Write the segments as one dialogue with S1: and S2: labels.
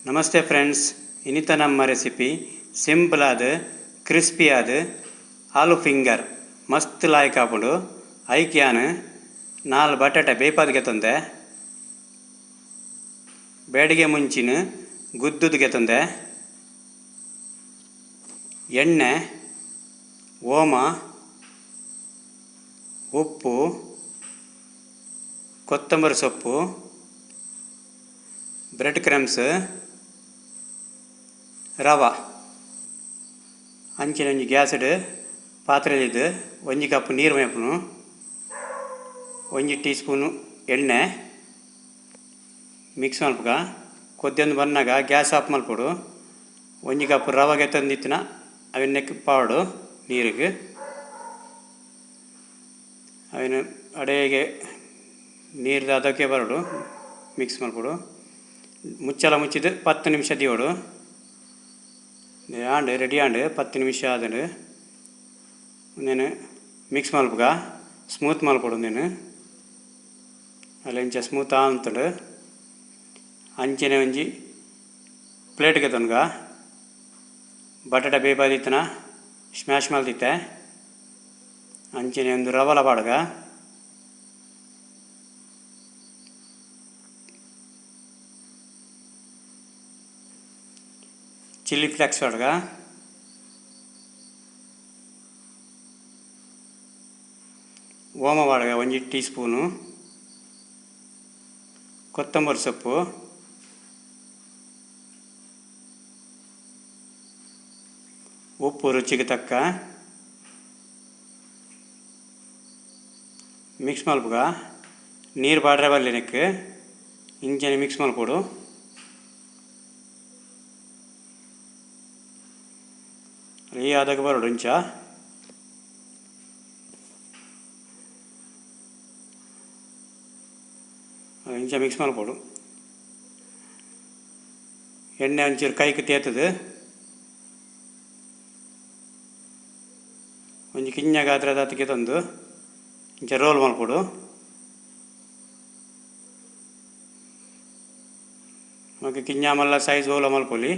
S1: Namaste friends, ಇನಿತ ನಮ್ಮ recipe simple ಆದ ಕ್ರಿಸ್ಪಿ ಆದ ಆಲೂ ಫಿಂಗರ್ ಮಸ್ತ್ ಲಾಯ್ಕ್ ಆಪುಂಡು. ಐಕ್ ಯಾನ್ 4 ಬಟಾಟೆ ಬೇಪಾದ್ ಗೆತೊಂದೆ, ಬೇಡಿಗೆ ಮುಂಚಿನ ಗುದ್ದುದು ಗೆತೊಂದೆ, ಎಣ್ಣೆ, ಓಮ, ಉಪ್ಪು, ಕೊತ್ತಂಬರಿ ಸೊಪ್ಪು, ಬ್ರೆಡ್ ಕ್ರಮ್ಸ್, ರವಾ. ಅಂಚಿನ ಒಂಜಿ ಗ್ಯಾಸ್ಡ್ ಪಾತ್ರೆ ಇದ್ದು 1 ಕಪ್ ನೀರು ಮೈಪುನು, 1 ಟೀ ಸ್ಪೂನು ಎಣ್ಣೆ ಮಿಕ್ಸ್ ಮಲ್ಪುಗ. ಕೊದ್ದೊಂದು ಬನ್ನಾಗ ಗ್ಯಾಸ್ ಆಫ್ ಮಲ್ಪೊಡು. 1 ಕಪ್ ರವೆ ಗೆತ್ತೊಂದಿತ್ತಿನ ಅವೆನ್ ಪಾವಡು ನೀರಿಗೆ ಅವೆನ್ ಅಡೆಗೆ ನೀರು ಅದಕ್ಕೆ ಬರಡು ಮಿಕ್ಸ್ ಮಲ್ಪೊಡು. ಮುಚ್ಚಲ ಮುಚ್ಚಿದ್ದು 10 ನಿಮಿಷ ದಿಯೋಡು. ಆಂಡ್ ರೆಡಿ ಆಂಡ್ 10 ನಿಮಿಷ ಆದಂಡು. ಉಂದೆನ್ ಮಿಕ್ಸ್ ಮಲ್ಪುಗ, ಸ್ಮೂತ್ ಮಲ್ಪೊಡು. ಉಂದೆನ್ ಅಲ್ಲ ಇಂಚ ಸ್ಮೂತ್ ಆಂತುಂಡು. ಅಂಚನೆ ಒಂಜಿ ಪ್ಲೇಟ್ ಗೆತೊನ್ಗ. ಬಟಾಟೆ ಬೇಪಾದಿತ್ತನ ಸ್ಮ್ಯಾಶ್ ಮಲ್ತಿತ್ತೆ. ಅಂಚನೆ ಒಂದು ರವಲ ಪಾಡ್ಗ. ಚಿಲ್ಲಿ ಫ್ಲೇಕ್ಸ್ ಪಾಡ್ಗ. ಓಮ ಪಾಡ್ಗ 1 ಟೀ ಸ್ಪೂನು, ಕೊತ್ತಂಬರಿ ಸೊಪ್ಪು, ಉಪ್ಪು ರುಚಿಗೆ ತಕ್ಕ ಮಿಕ್ಸ್ ಮಲ್ಪುಗ. ನೀರು ಪಾಡ್ರೆ ಬಲ್ಲಿ ನೆಕ್ ಇಂಚನೆ ಮಿಕ್ಸ್ ಮಲ್ಪೊಡು. ಈ ಆದಾಗ ಬರೋಡು ಇಂಚ. ಇಂಚ ಮಿಕ್ಸ್ ಮಲ್ಪೊಡು. ಎಣ್ಣೆ ಒಂಚೂರು ಕೈಕ್ ತೇತದು. ಒಂಜಿ ಕಿಂಜ ಗಾತ್ರದ ಅತಿಗೆ ತಂದು ಇಂಚ ರೋಲ್ ಮಲ್ಪೊಡು. ಓಕೆ, ಕಿಂಜ ಮಲ್ಲ ಸೈಜ್ ರೋಲ್ ಮಲ್ಪೊಲಿ.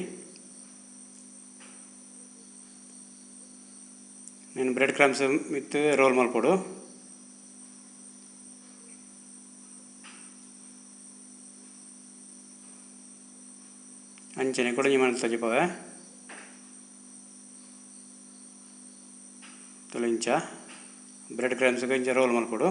S1: నేను bread crumbs with roll ಮಲ್ಪೊಡು. ಅಂಚನೆ ಕೊಡಂಜಿ ಮಲ್ತ ಜಿಪವೆ ತುಲಿಂಚ ಬ್ರೆಡ್ ಕ್ರಮ್ಸ್ ಇಂಚ ರೋಲ್ ಮಲ್ಪೊಡು.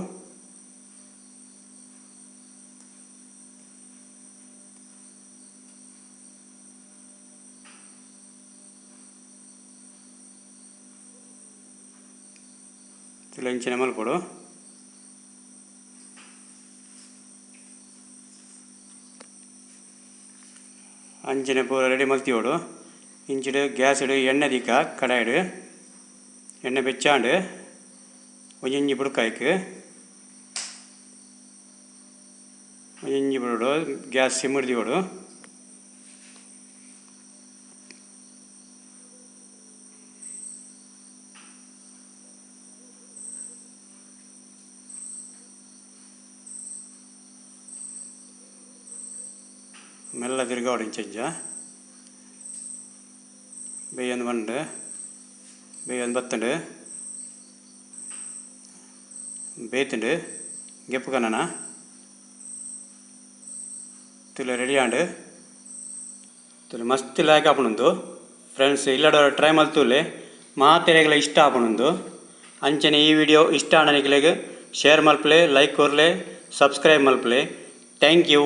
S1: ತುಲಿಂಚನೆ ಮಲ್ಪೊಡು. ಅಂಚನೆ ಪೂರ ರೆಡಿ ಮಲ್ತಿಯೋಡು. ಇಂಚಿಡು ಗ್ಯಾಸ್ಡು ಎಣ್ಣೆ ದೀಕ ಕಡಾಯಿಡು ಎಣ್ಣೆ ಬೆಚ್ಚಾಂಡು ಒಂಜೊಂಜಿ ಬುಡ್ಕಾಯ್ಕ್ ಒಂಜೊಂಜಿ ಬುಡೋಡು. ಗ್ಯಾಸ್ ಸಿಮ್ಮರ್ ದಿಯೋಡು. ಮೆಲ್ಲ ತಿರ್ಗಾವಡು ಇಂಚ ಇಂಚ. ಬೇಯೊಂದು ಬಂಡು ಬೇಯೊಂದು ಬತ್ತಂಡು ಬೇತುಂಡು ಗೆಪ್ಪು ಕನ್ನನ ತುಲೆ ರೆಡಿ ಆಂಡು. ತುಲೆ ಮಸ್ತ್ ಲಾಯ್ಕ್ ಆಪುಂಡು ಫ್ರೆಂಡ್ಸ್. ಇಲ್ಲಡ ಟ್ರೈ ಮಲ್ತುಲೆ ಮಾತೆರೆಗ್ಲ ಇಷ್ಟ ಆಪುಂಡು. ಅಂಚನೆ ಈ ವಿಡಿಯೋ ಇಷ್ಟ ಆಂಡ ನಿಕ್ಲೆಗ್ ಶೇರ್ ಮಲ್ಪಲೆ, ಲೈಕ್ ಕೊರ್ಲೆ, ಸಬ್ಸ್ಕ್ರೈಬ್ ಮಲ್ಪಲೆ. Thank you.